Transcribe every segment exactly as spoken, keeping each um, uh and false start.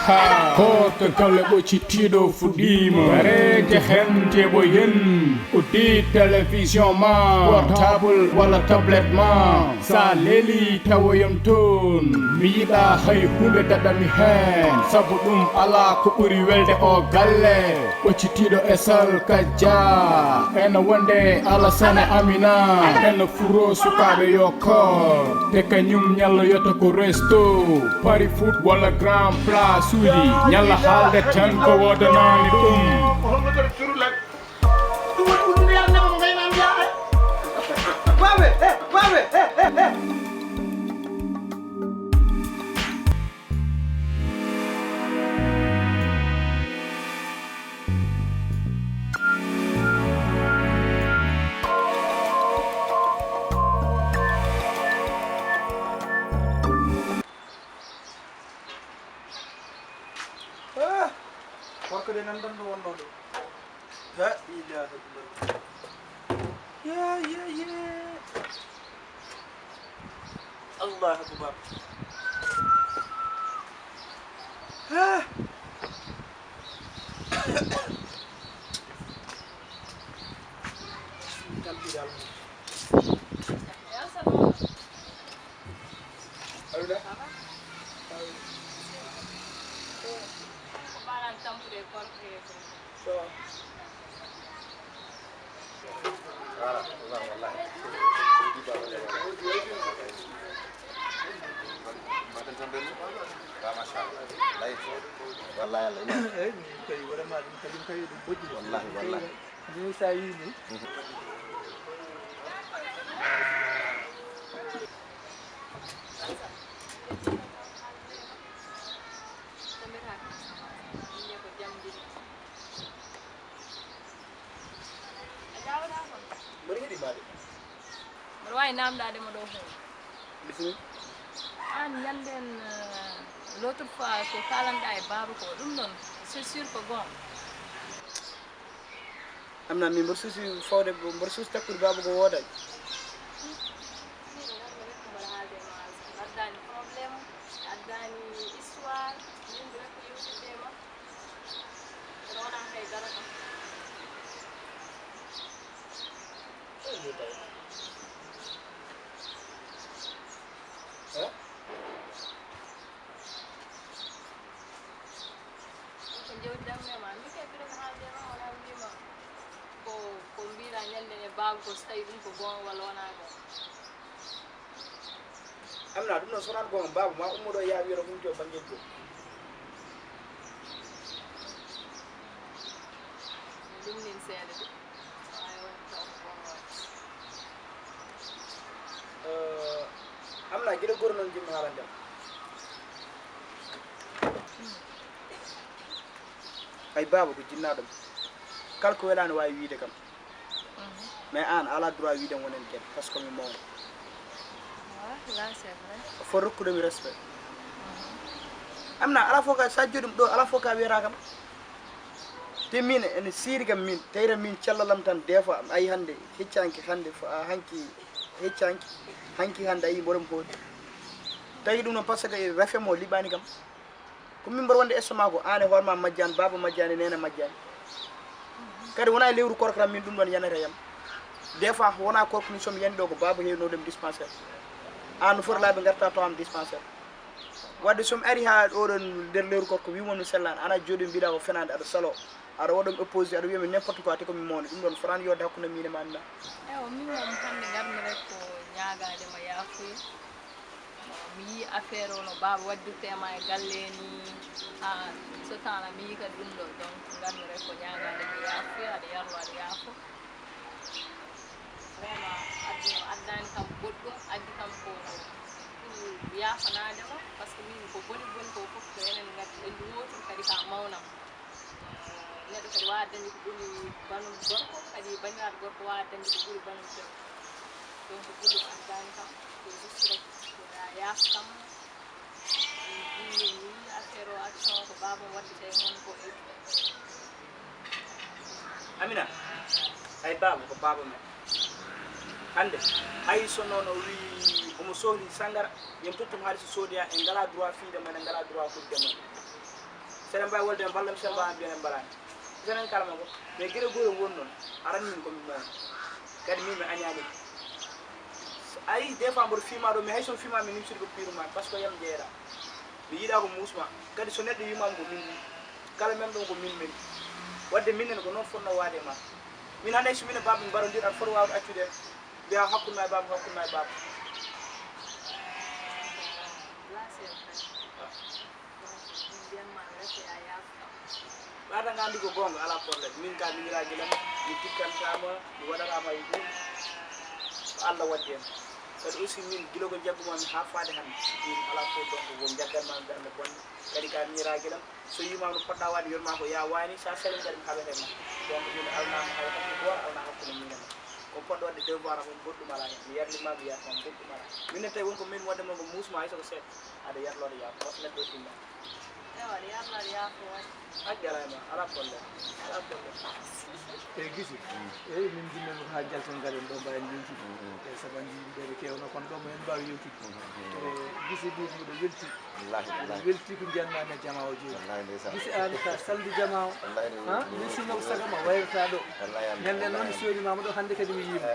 Ha, ko to galle ɓoccitiiɗo fuɗɗiima. Wareede heen teɓo yen. Uddi télévision ma, portable walla tablette ma. Sa leeli tawoyam toon. Mi yiɗa hay huunde daɗami heen. Sabu ɗum alaa ko ɓuri welde o galle. Ɓoccitiiɗo e salkajja. Ena wonde Alasane Amina. Ena furo sukaaɓe yo koor. Te kañum ñalloyata ko resto. Pari foot walla grand place uji. Ñalla haalde tan ko woodanaani ɗum. Ah, gorko de nan ɗon ɗo wonno ɗo. La ilaha illallah. Ya, ya, ya. Allah akbar. Ah. Kalbi dal. Alda. Ko mbaɗan tampude e korko he ko. So. Voilà, wallahi. Mbaɗan tampude ni? Ba, machallah. Lay. Wallahi, Allah. Eyi, min kay, vraiment, ɗum kadi, ɗum kay, ɗum bojji. Wallahi, wallahi. Min sa yii ni. Mboɗo heɗi ma de. Mboɗo waawi naamndaade mo ɗo heen. Bisimilla. Aan ñanden, euh, l'autre fois ko kaalanɗaa e baaba ko, ɗum noon, c'est sûr ko goonga. Amina, min mboɗo suusi fawde, mboɗo suusi takkude baaba ko woodaani. Min ko ngarmi rek ko mboɗo haalde e ma, Alsan. Mi addaani problème, mi addaani histoire, min ko rek ko yewtidde e ma. Kono wonaa kay dara kam. Eyi, yo taw. Eh? Ko jawdi dam mema, min kay mbiɗa ko haalde ma, wona wiima ko, ko mbiɗa ñande e baaba ko, so tawi ɗum ko goonga walla wona goonga. Amina, ɗum noon so wonaa goonga, baaba ma ummo ɗo yaa wiya no humti o banngeeji goo. Ɗum nin seeɗa de. Waawi wonde taw ko goonga waɗi. Eh, Amina, geɗe goɗɗe noon njiɗmi haalande ma. Ay baaba ko jinnaaɗo am. Kala ko welaani waawi wiyde kam. Mhm. Mais aan, a alaa droit wiyde mi wonen geɗe, parce que mi mawɗo. Ah, là, c'est vrai. Foti rokkude mi respect. Mhm. Amina, alaa fof ka, so a jooɗiima ɗo, alaa fof ka wiyata kam. Te min, ene seeri kam min, tawde min cellal am tan, des fois, a yii hannde, hecci hanki, hannde, fo-, a hanki, hecci hanki, hanki hannde, a yii mboɗo mi hooti. Tawi ɗum noon, parce que rafi am o liɓaani kam. Ko min mboɗo wonde estomac ko, aan e hoore ma majjaani, baaba majjaani, neene majjaani. Kadi wonaa e lewru koorka tan min ɗum ɗoon yanata yam. Des fois, wonaa koorka min so mi yani ɗo ko baaba heewnoo ɗum dispensaire. Aan no foti laabi ngarta tawa am dispensaire. Wadde so mi ari haa oɗon nder lewru koorka, wiimo mi sellaani, aan a jooɗii mbiɗa ko fenaande, aɗa saloo, aɗa waɗa mi opposé, aɗa wiya mi n'importe quoi, te ko mi mawni. Ɗum ɗoon fotaani yooɗde hakkunde am e ma. Ewa, min moom hannde ngarmi rek ko ñaagaade ma yaafuya. Mi yii affaire o no baaba waddirta e ma e galle ni, haa so taala mi yii kadi ɗum ɗo, donc ngarmi rek ko ñaagaade ma yaafuya, aɗa yarlo, aɗa yaafo. Vraiment, aduna o addaani kam goɗɗum, addi kam ko pour yaafanaade ma, parce que min ko boni boni ko fof ko enen ngaddi ɓendu wootum, kadi ka mawnam. Neɗɗo kadi waawaa dañde ko ɓuri banum gorko, kadi banndiraaɗo gorko waawaa dañde ko ɓuri banum debbo. Donc, ɗum addaani kam, ko juste rek, ko ya yaaf kam. Ɗum ni affaire o action ko baaba am waɗde tawi mon ko e. Amina, ay baaba ko baaba men. Hannde, hay so noon o wii omo sohli sanngara, yo mi tottu mo, haade so soodi, en ngalaa droit fiyde mo, en ngalaa droit hoɗde mo. Seɗen mbaawi wolde en mballa mi, seɗen mbaawi mbiyen en mbalaani. Seɗen kalma ko, mais gila gure won noon, arani min ko min mawni. Kadi min mi añaani. A yii, des fois mboɗo fiima ɗo, mais hay so mi fiima mi nimsude ko piiru ma, parce que yam jeeɗa. Mi yiɗaa ko muusma. Kadi so neɗɗo yimaama ko min wii. Kala men ɗon ko min meni. Wadde minen ko noon fotnoo waade e ma. Min hannde hay so min e baaba min mbarondir, aɗa foti waawde accude en. Mbiyaa hakkunde ma e baaba, hakkunde ma e baaba. Ɓaata nga anndi ko goonga, alaa problème. Min ka mi yiɗaa gila, mi tikkantaama, mi waɗataama e ɗum. Ko Allah waddi en. Kadi aussi min gila ko jagguma mi haa faade hannde. Min alaa fof donc ko jagganma mi darnde bonde. Kadi ka miñiraaguel am, so yiimaama no poɗɗa waɗde, yonma ko ya waani, sa selii kadi mi haɓete ma. Donc min alnaama hay hakkunde gooto, alnaa hakkunde min e ma. Ko poɗɗo waɗde devoir am, on goɗɗum alaa heen. Mi yarlima, mi yarta on goɗɗum alaa. Min ne tawi won ko min wonde mon ko muusma hay soko seeɗa. Aɗa yarlode yaafo, wasa neɗɗo o timma. Ewa, aɗa yarlode yaafo waɗi. Hajji alaa e ma, alaa problème. Alaa problème. Eyyi Gise, eyyi min jinno ko ha jalten gaɗen ɗo mbawen yewtude. Eyyi sabu andi yimɓeɓe kewno kono ɗo mo en mbawi yewtude. Eyyi Gise ɗum mbiɗo welti. Wallahi, wallahi. Welti ko jannani e jama o joni. Wallahi, ndeysaan. Gise an ka saldi jama o. Wallahi, ndeysaan. Ha? Min sinno ko saga ma wayrata ɗo. Wallahi, wallahi. Ñande noon mi soodi mama ɗo hannde kadi mi yiima.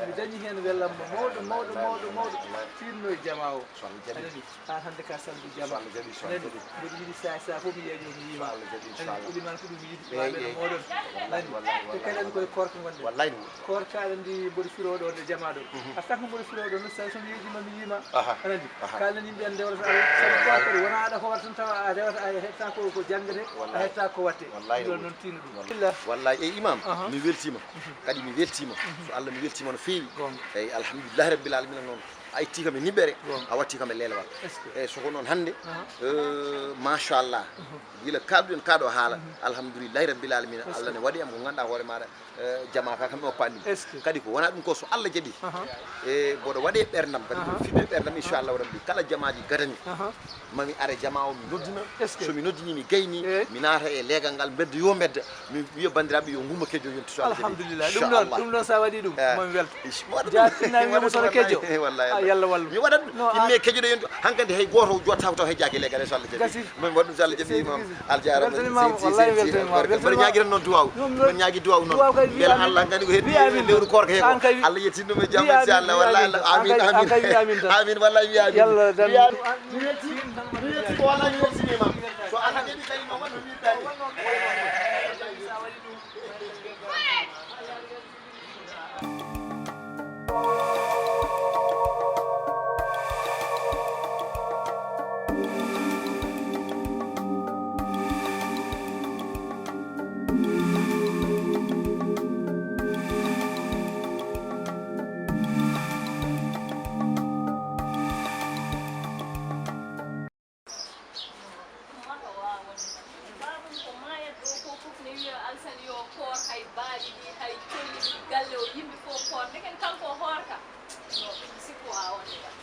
Mi dañi heen wellamma mawɗo, mawɗo, mawɗo, mawɗo. Wallahi. Fiɗno e jama o. So Allah jaɓi. Aɗa andi, an hannde ka saldi jama. So Allah jaɓi, so Allah jaɓi. Mboɗo yiɗi sa, sa fof mi yeeƴo mi yiima. So Allah jaɓi, inchallah. Andi, iliman ko ɗum yiɗi. Eyyi, eyyi. Mbaɗen moɗon. Wallahi, wallahi, wallahi. Te kadi andi koye koorka gonɗen. Wallahi. Koorka aɗa andi mboɗo firo ɗo nde jama ɗo. Mhm. A saka mboɗo firo ɗo no sa so mi yeeƴima mi yiima. Aha. Aɗa andi. Aha. Kala yimɓe en ndewrata aɗa. Sabu koorka ɗo wona aɗa hoora tan tawa a rewata a heɗta ko, ko jangde, a heɗta ko watte. Wallahi. Ɗum ɗon noon tino ɗum. Wallahi. Wallahi. Eyyi imam, aha, mi weltima. Mhm. Kadi mi weltima. Mhm. So Allah mi weltima no feewi. Gonga. Eyyi alhamdulillahi rabbil alamina noon. A itti kam e niɓɓere, a watti kam e leelewal. Est-ce que? Eyyi, so ko noon hannde, aha, eh, machallah. Mhm. Gila kaalduɗen kaa ɗo haala, mhm, alhamdulillahi rabbil alamina. Est-ce que? Allah ne waɗi am ko ganduɗa hoore maɗa, eh, jama ka kam mi oppa ɗum. Est-ce que? Kadi ko wona ɗum ko so Allah jaɓi. Aha. E mboɗo waɗe ɓerdam, kadi aha, mboɗo fiɓe ɓerdam, inchallahu rabbi. Kala jamaaji gadani. Aha. Mami are jama o mi noddina. Est-ce que? So mi noddini mi gayni, eh, mi naata e leegal ngal mbedda yo mbedda. Mi wiya banndiraaɓe yo ngumma kejjo yonti so Allah jaɓi. Alhamdulillah. Ɗum ɗon, inchallah, ɗum ɗon sa waɗi ɗum, eh, momi welto. Ish, mi waɗat ɗum. Jaabtinaa mi wiya mo sono kejjo. Wallahi, wallahi. Ah, yalla wallu. Mi waɗat ɗum. No, imme ah, kejjo ɗo yonti. Hankadi hay gooto jottaa ko taw hay jaake leegal so Allah jaɓi. Gasi. Momi waɗ ɗum so Allah jaɓi. Seydi, imam. Seydi Aljaara weltanima, wallahi weltanima. Mbeɗa ñaagira noon duwaaw. Mbeɗa ñaagi duwaaw noon. Duwaaw kay, mbela Allah ngani ko heddi lewru koorka he ko. Allah yettin ɗum e jam, inchallah. Wallahi Allah. Amin, amin. Amin, wallahi, amin. Amin, wallahi, amin. Yalla dan. Mi welti, mi welti ko wallahi mi weltini ma. So Allah jaɓi kadi ma waɗ no mi Ɗum mata waaw wonde tan. Baabam ko maayat ɗo ko fof ne wiya Alsaan yo koor hay baali ɗi, hay colli ɗi, galle o yimɓe fof koor. Ndeken kanko o hoorka. No, ɗum sikku waaw wonde tan.